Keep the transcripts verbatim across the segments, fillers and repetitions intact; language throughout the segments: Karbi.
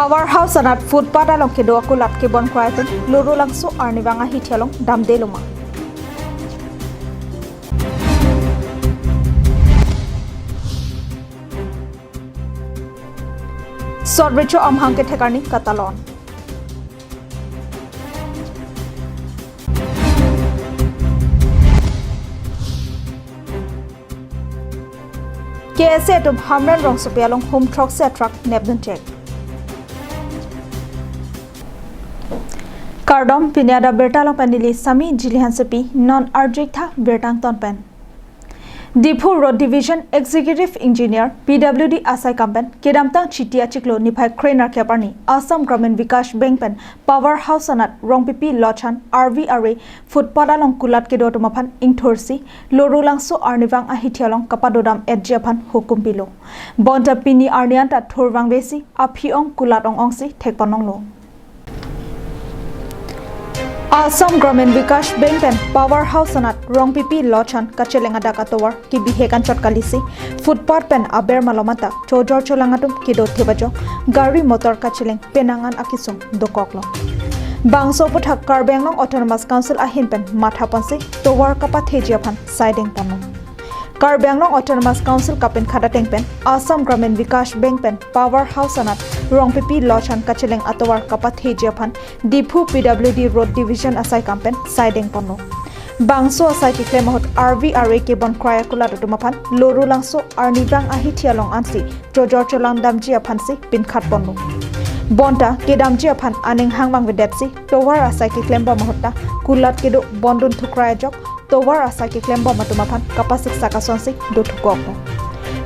Power House anat footpath along kedo akulat kebon krai pen Lorulangso arnivang ahithi along damde loma. Sot recho amahang kethek arni katalon. K S A atum Hamren rongsopi along hum throksi atruck nepdun chek. Kardom, pini adap birta along pen neli Sami Jili Hansepi, non arju-ik tha birta angton pen. Diphu Road Division Executive Engineer P W D asai kam pen kedamtang Chiti achiklo niphai kre-nerkep arni Assam Gramin Vikash Bank pen Power House anat Rongpipi Lochan R V R A footpath along kulat kedo atum aphan ingthursi Lorulangso arnivang ahithi along kapadodam-etji aphan hukum pilo. Bonta pini arni anta thurvang vesi aphi-ong kulat ong-ongsi thekpon longlo. Assam Gramin Vikash Bank pen Power House anat Rongpipi Lochan kacheleng adak atovar kebihek anchot kalisi footpath pen aber malom anta chojor cholang atum kedo thip ajok gari motor kacheleng penang an akesung dokoklo. Bangso aphuthak Karbi Anglong Autonomous Council ahin pen mathaponsi tovar kapatheji aphan saideng ponlo. Karbi Anglong Autonomous Council kapinkhat ateng pen Assam Gramin Vikash Bank pen Power House anat Rongpipi Lochan kacheleng atovar kapatheji aphan Diphu P W D Road Division asai kam pen saideng ponlo. Bangso asai keklem ahut R V R A kebon krai akulat atum aphan Lorulangso arnivang ahithi along ansi chojor cholang damji aphansi pinkhat ponlo. Bonta kedamji aphan aning hang vangvedetsi tovar asai keklembom ahut ta kulat kedo bondun thukrai ajok tovar asai keklembom atum aphan kapasiksak asonsi dothukoklo.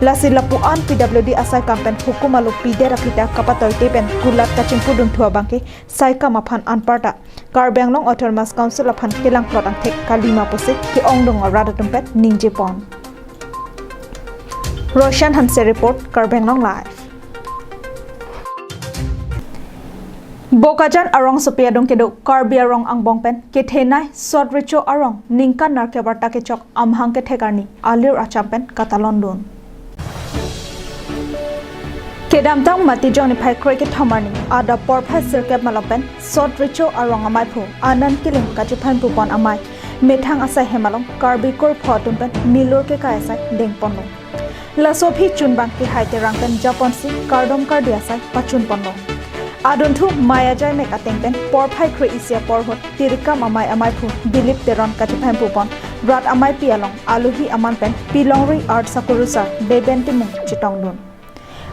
Lasi lapu-an P W D asai kam pen hukum alo pidet aphi ta kapatoite pen kulat kachingpudunthu abangke saikam aphan anparta Karbi Anglong Autonomous Council aphan kelangplot angthek kalima pusi ke-ongdung arat atum pen ningjepon. Roshan Hanse report, Karbi Anglong Live. Bokajan arongsopi adung kedo Karbi arong angbong pen kethenei Sot Recho arong ningkan nerkep arta kechok amahang kethek arni alir acham pen katalondun. Kedamtang Matijong niphai kre kethom arni adap porphai sirkep malom pen Sot Recho arong amaiphu Anand Killing kachephan pupon amei methang asai hem along Karbi kurpho atum pen milur kekai asai dengponlo. Laso aphi chunbang kehai terang pen japonsi kardom kardi asai pachunponlo. Adunthu mei ajai mek ateng pen porphai kre isi apor ahut tirikam amei amaiphu Dilip Teron kachephan pupon rat ameipi along alohi aman pen Pilongri Art Sakurusar Beben Timung chetongdun.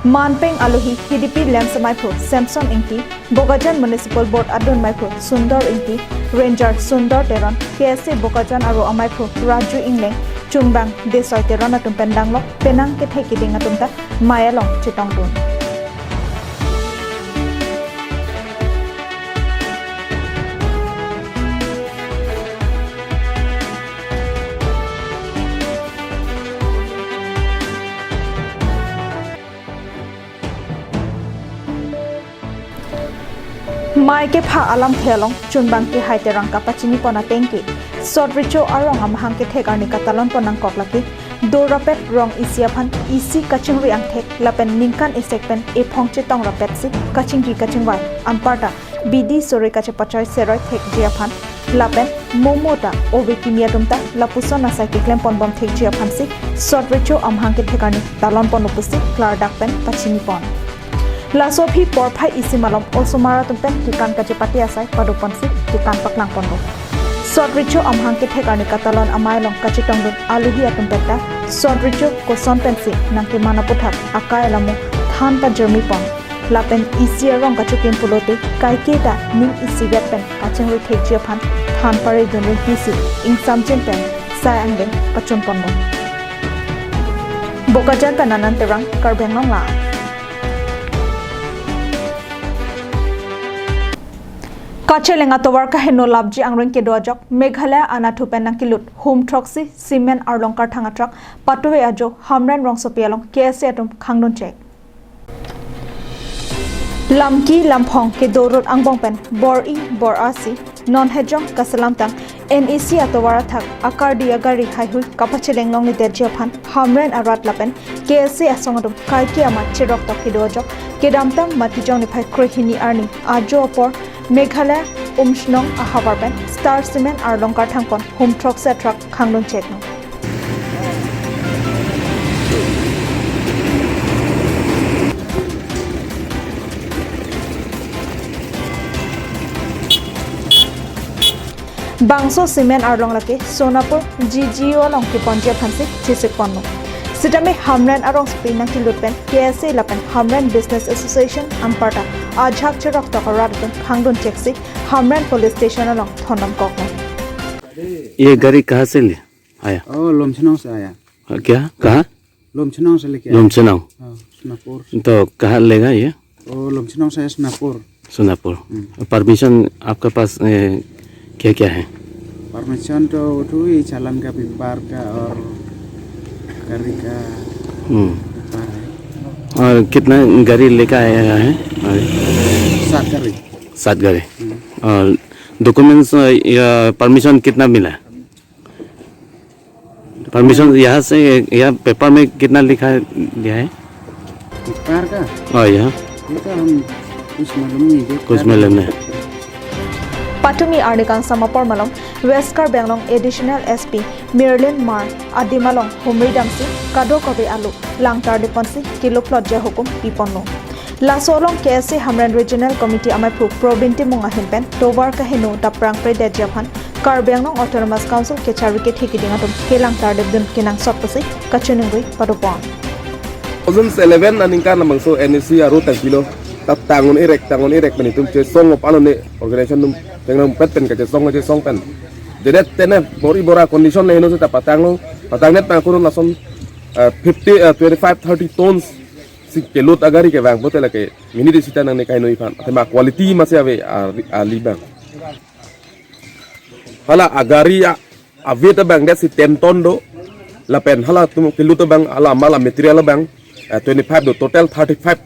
Manpeng alohi Hidipi Lamps amaiphu Samson Ingti, Bokajan Municipal Board adun amaiphu Sundor Ingti, Ranger Sundor Teron, K S A Bokajan aro amaiphu Raju Ingleng, chunbang Desoi Teron atum pen danglok penang kethek keding atum ta mei along chetongdun. Mei kepha alamthe along chunbang kehai terang kapachinipon ateng ke Sot Recho arong amahang kethek arni katalonpon nangkok lake dorapet rong isi aphan isi kachingri angthek lapen ningkan isek pen ephong chetong rapetsi kachingki kachingvai anparta bidi sore kachepachoi seroi thekji aphan lapen momo ta ove kimi atum ta lapuson asai keklemponbom thekji aphansi Sot Recho amahang kethek arni talonponlo pusi klardak pen pachinipon. Laso aphi porphai isi malom osomar atum pen kekan kachepate asai padoponsi kekan paklangponlo. Sot Recho amahang kethek arni katalon amei along kachetongdun alohi atum pen ta Sot Recho koson pensi nangkeman aphuthak akai alamo than pajirmipon. Lapen isi arong kachokim pulote kaiketa ning isivet pen kachingri thekji aphan than paridun rinti si ingsamjin pen sai angdeng pachunponlo. Bokajan pen Anand Terang, Karbi Anglong Live. Kacheleng atovar kaheno lapji angreng kedo ajok Meghalaya anatthu pen nangkelut hum throksi cement arlong karthang atruck patove ajo Hamren rongsopi along K S A atum khangdun chek. Lamki lamphong kedo rut angbong pen bor-i bor-asi non hejong kaselamtang N E C atovar athak akardi agari haihui kapacheleng longledetji aphan Hamren arat lapen K S A asong atum kaike amat cheroktok kedo ajok kedamtang Matijong niphai krehini arni ajo apor Meghalaya Umshnong ahavar pen Star Cement arlong karthangpon hum throksi atrak khangdun cheklo. Bangso cement arlong lake Sonapur G G O along keponji aphansi chesikponlo. Sitame Hamren arongsopi nangkelut pen K S A lapen Hamren Business Association anparta ajahak cheroktok arat atum khangdun cheksi Hamren Police Station along thondamkoklo. ये गाड़ी कहाँ से ले आया? ओ, लोमछनोंग से आया। हाँ, क्या? कहाँ? लोमछनोंग से लेके आया। लोमछनोंग। हाँ, सोनापुर। तो कहाँ लेगा ये? ओ, लोमछनोंग से सोनापुर। सोनापुर। हम्म। परमिशन आपके पास, ए, क्या क्या है? परमिशन तो उठू ही, चालान का पेपर का और गाड़ी का हम्म। पेपर है। और कितना गाड़ी लेकर आया है? और सात गाड़ी। सात गाड़ी। हम्म। और डॉक्यूमेंट्स, अ, या परमिशन कितना मिला? परमिशन यहाँ से, यहाँ पेपर में कितना लिखा दिया है? पेपर का? हाँ, यहाँ। ये तो हम कुछ मालूम नहीं, देखा कुछ मालूम नहीं। Patumi arni kangsam apor malom West Karbi Anglong Additional S P Mirlin Hmar adim along humri damsi kadokave alu langtar deponsi kiluplot je hukum piponlo. Laso along K S A Hamren Regional Committee amaiphu Probin Timung ahin pen tovar kaheno daprang predetji aphan Karbi Anglong Autonomous Council kechari kethe kiding atum kelangtar depdun kenangsot pusi kachiningri padopon. Two thousand eleven aningkan labangso N E C a-road tangpilo, ta tangon erek, tangon erek pen itum chesong op ano ne organization num tengnang pet pen kachesong, kachesong pen. Jedet tene bor-i bor a-condition le heno seta patanglo, patangdet pangkurun lason, eh, fifty, eh, twenty-five, thirty tons si kelut agari kevang pote lake minute sita nangne kahinoi aphan. Athema quality masi ave a, ali abang. Hala agari a, a-weight abang det si ten ton do. Lapen halatum kelut abang, hala amal a-material abang, eh, twenty-five do, total thirty-five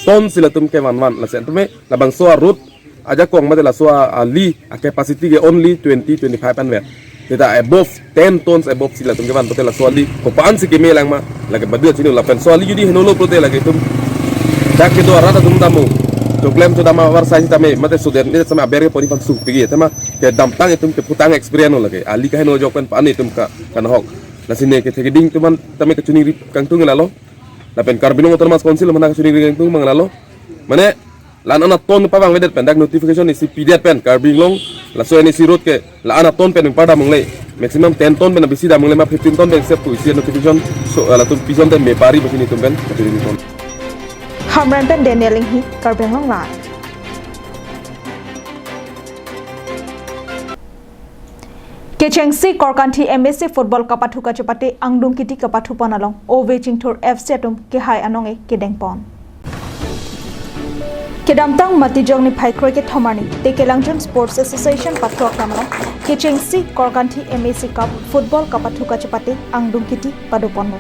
ton si latum kevanvan. Lasi tumi labangso a-road ajakong mate laso a, ali a-capacity ke only twenty, twenty-five anvet. Seta above ten tons above si latum kevan pote laso ali kopan si keme lang ma, lake badu chini lapen so ali jodi henolo pote lake itum dak kedo arat atum tamo choklem chodam avarsai sitame mate sudet ne sama aber ke poni pan suk pigi tema kedamtang itum keputang experience lo lake ali kaheno jok pen pani itum ka kanhok. Lasi ne kethe keding atum an tame kachiningri kangtung lalo. Lapen Karbi Anglong Autonomous Council mana kachiningri kangtung mang lalo. Mane la-an anaton pavangvedet pen dak notification isi pidet pen Karbi Anglong laso N E C road ke la-an anaton pen padam ungle, maximum ten ton pen bisi dam ungle ma fifteen ton pen sep tu isi notification so latum pison ten bepari besi nitum pen kachiningri pon. Hamren pen Daniel Inghi, Karbi Anglong Live. Kechengsi Korkanthi M A C football kapathu kachepate angdung kiti kapathupon along Ove Chingthur F C atum kehai anong-e kedengpon. Kedamtang Matijong niphai kroi kethom arni Tekelangjun Sports Association pathu aklam along kechengsi Korkanthi M A C Cup football kapathu kachepate angdung kiti padoponlo.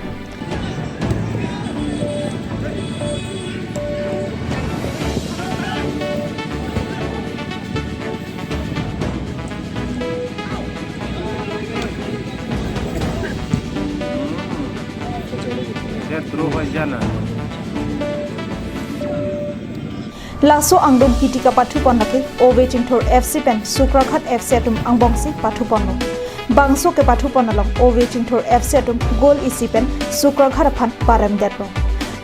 Laso angdung kiti kapathupon lake Ove Chingthur F C pen Sukraghat F C atum angbongsi pathuponlo. Bangso kepathupon along Ove Chingthur F C atum goal isi pen Sukraghat aphan paremdetlo.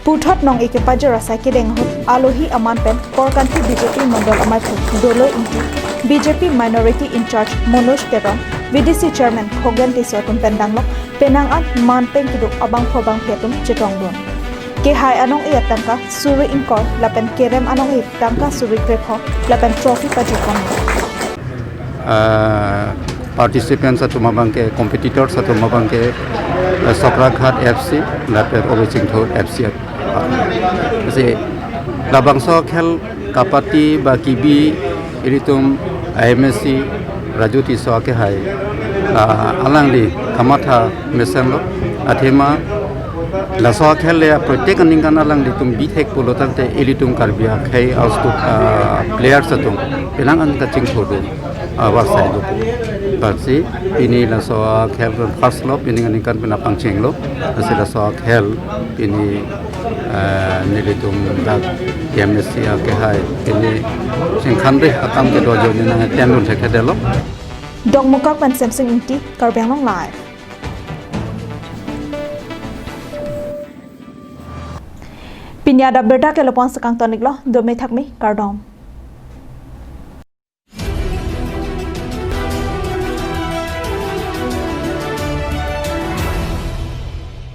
Puthot nong-e kepajor asai kedeng ahut alohi aman pen Korkanthi B J P Mondol amaiphu Doloi Ingti, B J P Minority in-charge Manoj Teron, V D C Chairman Khogen Tisso atum pen danglok penang an man peng kedo abangpho bangphi atum chetongdun. Kehai anong-e atangka suri ingkoi lapen kerem anong-e tangka suri krepho lapen trophy pajutpon. Ah, participants atum abangke, competitors atum abangke, ah, Sukraghat F C lapen Ove Chingthur F C. Si labangso akhel kapati ba kebi ilitum M A C Raju Tisso akehai, ah, alangli kamatha mesenlo, athema laso akhel le protek aningkan alanglitum bithek pulo tangte ilitum Karbi akhei a-squad, ah, players atum penang an kachingthurdun, ah, avarsai do. Parsi pini laso akhel pen first lo, pini aningkan pen apangcheng lo, lasi laso akhel pini, eh, nelitum dak T M A C akehai pini sengkhanre akam kedo ajoine nang attend dun thekthedetlo. Dongmukak pen Semsing Ingti, Karbi Anglong Live. Pini adap abirta ke lapu-an si kangton-iklo, dome thakme, kardom.